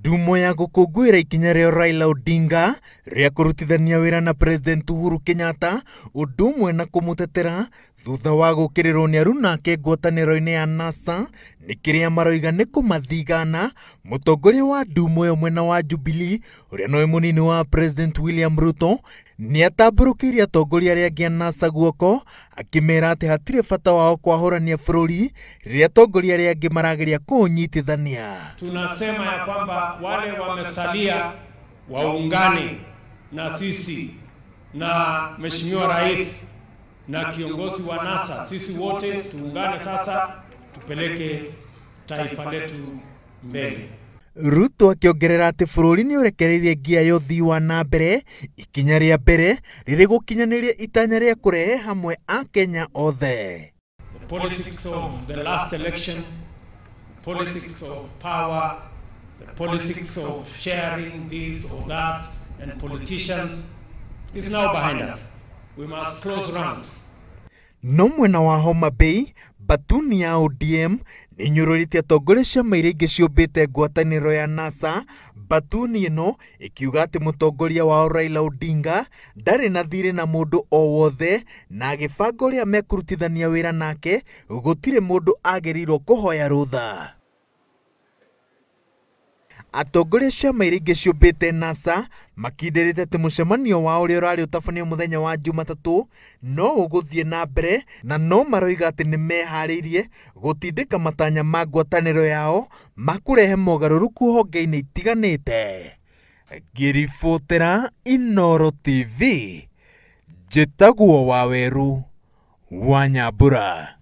Ndumo ya gũkũngũĩra ikinya rĩa Raila Odinga rĩa kũrutithania wĩra na President Uhuru Kenyatta ũndũ ũmwe na kũmũtetera thutha wa gũũkĩrĩrwo nĩ aruna ake ngwatanĩro-inĩ ya NASA nĩ kĩrĩa maroiga nĩ kũmathigana. Mũtongoria wa ndumo ĩyo mwena wa Jubilee ũrĩa nowe mũnini wa President William Ruto nĩ atambũrũkĩirie atongoria arĩa angĩ a NASA guoko akĩmera atĩ hatirĩ bata wao kwahũrania bũrũri rĩrĩa atongoria arĩa angĩ marageria kũũnyitithania. Tunasema ya kwamba wale wamesalia waungane na sisi na Mheshimiwa Rais na kiongozi wa NASA, sisi wote tuungane sasa, tupeleke taifa letu mbele. Ruto akĩongerera atĩ bũrũri nĩ ũrekereirie ngia ya ũthii wa na mbere ikinya rĩa mbere rĩrĩ gũkinyanĩria itanya rĩa kũrehe hamwe Akenya othe. The politics of the last election, politics of power, the politics of sharing this or that, and politicians is now behind us. We must close ranks. No mwena wa Homa Bay, Batuni ya ODM nĩ ĩnyũrũrĩtie atongoria ciama iria ingĩ ciũmbĩte ngwatanĩro ya NASA. Batuni ĩno ĩkiuga atĩ mũtongoria wao Raila Odinga ndarĩ na thirĩ na mũndũ o wothe na agĩbanga ũrĩa mekũrutithania wĩra nake gũtirĩ mũndũ agĩrĩirwo kũhoya rũtha. Atongoria ciama iria ingĩ ciũmbĩte NASA makindĩrĩte atĩ mũcemanio wao ũrĩa ũrarĩ ũtabanio mũthenya wa Jumatatũ no ũgũthiĩ na mbere na no maroiga atĩ nĩ meharĩirie gũtindĩka matanya ma ngwatanĩro yao ma kũrehe mogarũrũku honge-inĩ itiganĩte. Ngĩribotera Inooro TV, njĩtagwo Waweru wa Nyambura.